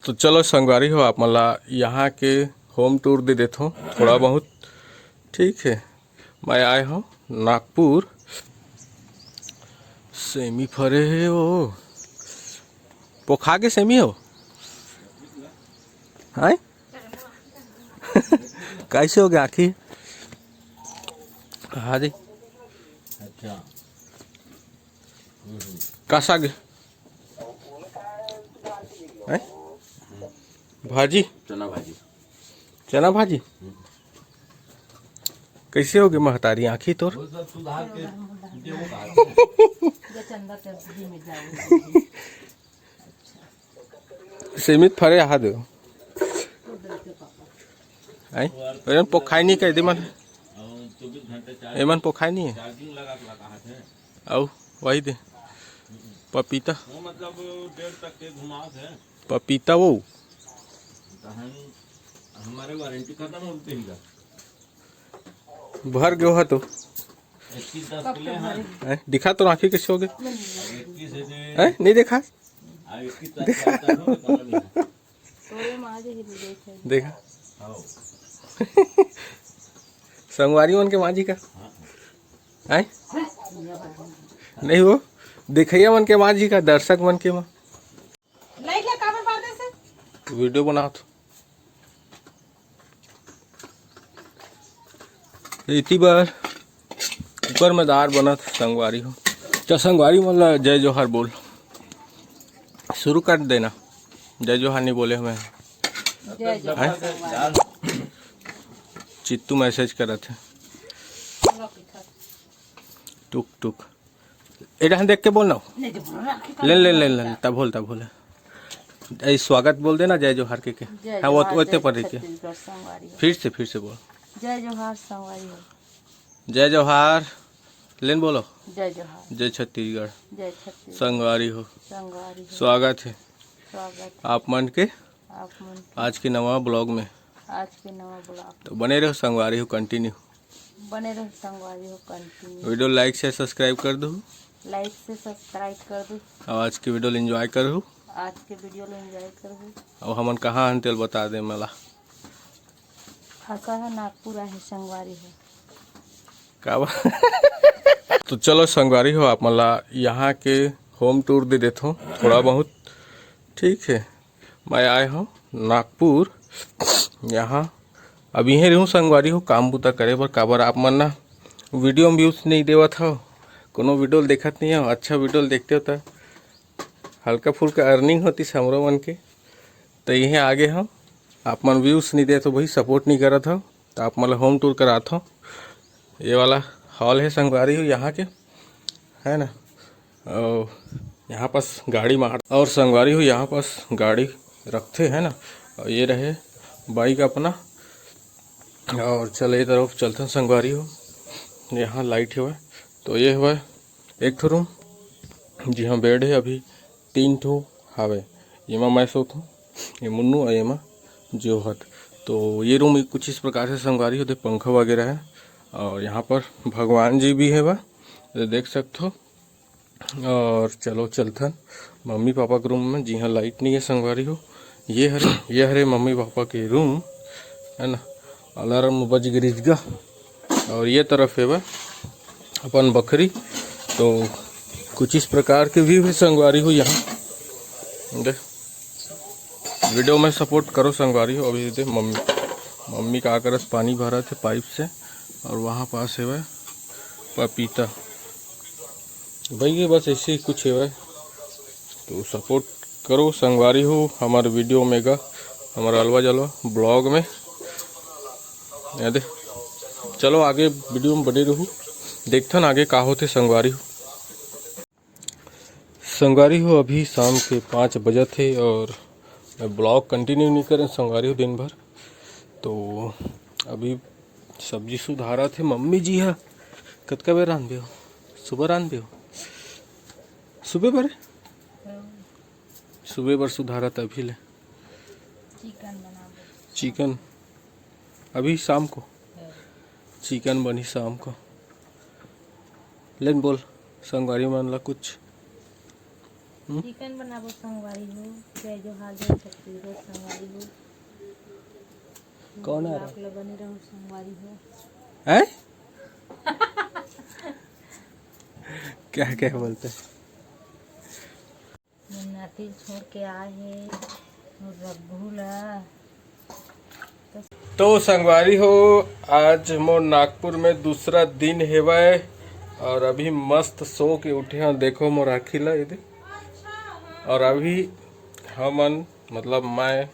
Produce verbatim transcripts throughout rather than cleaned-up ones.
तो चलो संगवारी हो, आप मन ला यहाँ के होम टूर दे देथों थोड़ा बहुत। ठीक है, मैं आए हूँ नागपुर। सेमी फरे हे वो, पोखा के सेमी हो। हाय कैसे हो गया आखिर? हाँ जी। अच्छा। का साग? हैं? भाजी? चना भाजी। चना भाजी। कैसे होगे महतारी आँखी तोर? वो सब सुधार के, उनके वो कहा। सेमी फरे आहा दे। हैं? एमन पोखाई नहीं कह दे मन। एमन पोखाई नहीं है। अउ वही दे। पपीता। पपीता वो। हमारे वारंटी खत्म होते ही भर गयो है तो। हैं? दिखा तो आँखी कैसे हो गए? हैं? नहीं देखा? देखा? देखा? संगवारी मन के माझी का? हैं? नहीं हो, देखैया मन के माझी का, दर्शक मन के मा। वीडियो बनात। इति बार कुकर में दार बनत संगवारी हो। तो संगवारी मन ला जय जोहार बोल, शुरू कर देना। जय जोहार नहीं बोले हमें। जय जोहार। चित्तू मैसेज करत है। टुक टुक। ए डहन देख के बोल ना। ले ले ले ले, तब बोल, तब बोल। ए, स्वागत बोल देना जय जोहार के, के। हाँ, वो ओते पर रह के। फिर से, फिर से बोल। जय जोहार संगवारी हो। जय जोहार। लेन बोलो। जय जोहार। जय छत्तीसगढ़। जय छत्तीसगढ़। संगवारी हो। संगवारी हो। स्वागत है। स्वागत। आप मन के। आप मन के। आज के नवा ब्लॉग में। आज के नवा ब्लॉग। तो बने रहो संगवारी हो, कंटिन्यू। बने रहो संगवारी हो, कंटिन्यू। वीडियो लाइक से सब्सक्राइब कर दो। लाइक से सब्सक्राइब कर दो। और आज के वीडियो ल एंजॉय करो। आज के वीडियो ल एंजॉय करो। और हमन कहाँ हन तेल बता दे मला। आका है नागपुर आहे संगवारी हो। का बा? तो चलो संगवारी हो, आप मला यहाँ के होम टूर दे देथों थोड़ा बहुत। ठीक है, मैं आए हूँ नागपुर। यहाँ अब इहें रहूँ संगवारी हो, काम बुता करे बर। काबर आप मन ना वीडियो में व्यूज नहीं देवत हो, कोनो वीडियो ल देखत नहीं हो। अच्छा वीडियो ल देखते हो तो हल्का फुल्का अर्निंग होती हमरो मन के। तो इहें आगे हो, आप मन व्यूज नहीं देत हो भाई, सपोर्ट नहीं करत हो, तो आप मन ला होम टूर करात हो। ये वाला हॉल है संगवारी हो यहाँ के, है ना। और यहाँ पास गाड़ी मार, और संगवारी हो यहाँ पास गाड़ी रखते है ना। और ये रहे बाइक अपना। और चले ये तरफ चलते हैं संगवारी हो, यहाँ लाइट हवय। तो ये हवय एक ठो रूम, जिहाँ बेड है, अभी तीन ठो हावे। एमा मैं सोत हूँ, ये मुन्नू और एमा जोहत। तो ये रूम कुछ इस प्रकार से संगवारी होते, पंखा वगैरह है। और यहाँ पर भगवान जी भी है बा, तो देख सकते हो। और चलो चलथन मम्मी पापा के रूम में, जिहाँ लाइट नहीं है संगवारी हो। ये हरे, ये हरे मम्मी पापा के रूम है ना। अलार्म बज गिरिस गा। और ये तरफ है बा अपन बखरी। तो कुछ इस प्रकार के व्यू है संगवारी हो यहाँ। दे, वीडियो में सपोर्ट करो संगवारी हो। अभी दे मम्मी, मम्मी का करत, पानी भरत है पाइप से। और वहाँ पास है बा पपीता। भाई ये बस ऐसे ही कुछ है बा। तो सपोर्ट करो संगवारी हो हमारे वीडियो में गा, हमारा अलवा जलवा ब्लॉग में। ये दे, चलो आगे वीडियो में बने रहू, देखथन आगे का होथे संगवारी हो। संगवारी हो, अभी शाम के पाँच बजत हे और मैं ब्लॉग कंटिन्यू नहीं करें संगवारी हो दिन भर। तो अभी सब्जी सुधारत हे मम्मी जी हा। कतका बेर रांधबे हो? सुबह रांधबे हो? सुबह बर? सुबह बर सुधारत अभी ले। चिकन बनाबो। चिकन? अभी शाम को? हाँ। चिकन बनी शाम को। लेन बोल संगवारी मन ला कुछ। हम्म। चिकन बनाबो संगवारी हो। जय जोहार, जय छत्तीसगढ़ संगवारी हो। कौन आ रहा? आप लोग बने रहो संगवारी हो। हैं? क्या क्या बोलते हैं? मोर नाती छोड़ के आए हे मोर रघु ला। तो संगवारी हो, आज मोर नागपुर में दूसरा दिन हेवय और अभी मस्त सो के उठे हन। देखो मोर आँखी ला ये दे। और अभी हमन, मतलब मैं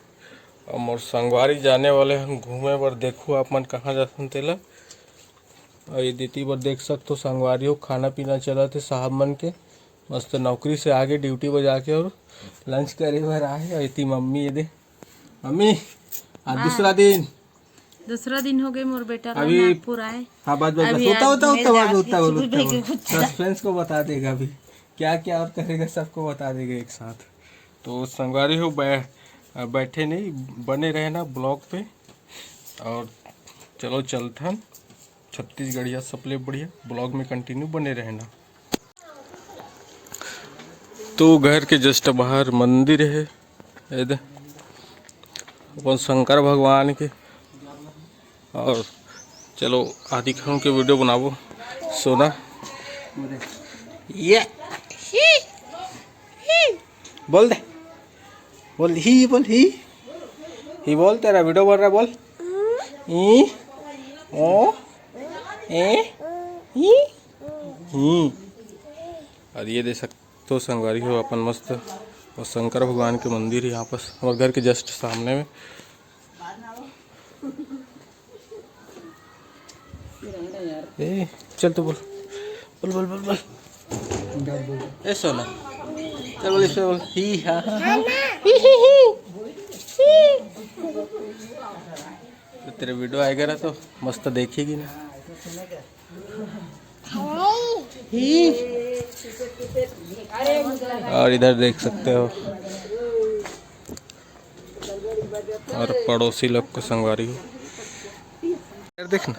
और मोर संगवारी जाने वाले हन घूमे बर। देखो आप मन कहाँ जाथन तेला। और ये दीदी बर देख सकथो संगवारी हो, खाना पीना चलत हे साहब मन के। मस्त नौकरी से आगे ड्यूटी पर जाके और लंच करे बर आए। और इतनी मम्मी ये दे, मम्मी आज हाँ। दूसरा दिन। दूसरा दिन हो गए मोर बेटा ला अभी नागपुर आए। हाँ, बस बस बस, अभी होता आज होता मैं होता बस जाती होता हूँ, होता होता। सस्पेंस को बता देगा अभी, क्या क्या और करेगा सबको बता देगा एक साथ। तो संगवारी हो बै-, बैठे नहीं, बने रहना ब्लॉग पे। और चलो चलथन छत्तीसगढ़िया सबले बढ़िया ब्लॉग में कंटिन्यू बने रहना। तो घर के जस्ट बाहर मंदिर है, ये दे अपन शंकर भगवान के। और चलो आदि खान के वीडियो बनाबो सोना। ये बोल दे, बोल ही, बोल ही, ही बोल, तेरा वीडियो बन रहा है, बोल। ई ओ ए ई ही। और ये दे सकते हो संगवारी हो अपन मस्त और शंकर भगवान के मंदिर है यहाँ पर हमारे घर के जस्ट सामने में। ए चल तू बोल, बोल बोल बोल बोल। ए सोना, चल बोल, इस पे बोल, ही हा हा हा। तो तेरे वीडियो आएगा ना तो मस्त देखेगी ना। ही। और इधर देख सकते हो और पड़ोसी लोग को संगवारी हो। इधर देखना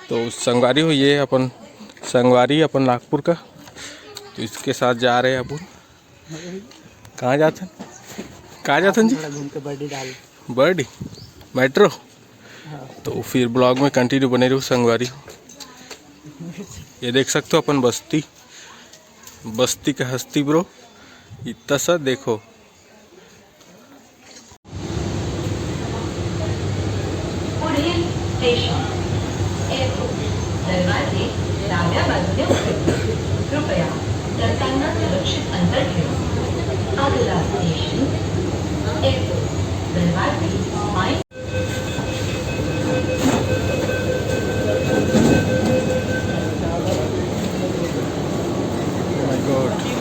तो संगवारी हो, ये अपन संगवारी अपन नागपुर का, तो इसके साथ जा रहे हैं अपन। कहाँ जाथन? कहाँ जाथन जी? थोड़ा घूम के बर्डी डाल। बर्डी? मेट्रो? हाँ। तो फिर ब्लॉग में कंटिन्यू बने रहो संगवारी हो। ये देख सकते हो अपन बस्ती, बस्ती का हस्ती ब्रो, इतना सा देखो। पुढील स्टेशन एअरपोर्ट दरवाजे डाव्या बाजूने उघडतील. कृपया चढताना सुरक्षित अंतर ठेवा. अगला स्टेशन एअरपोर्ट दरवाजे माइन. Oh my God.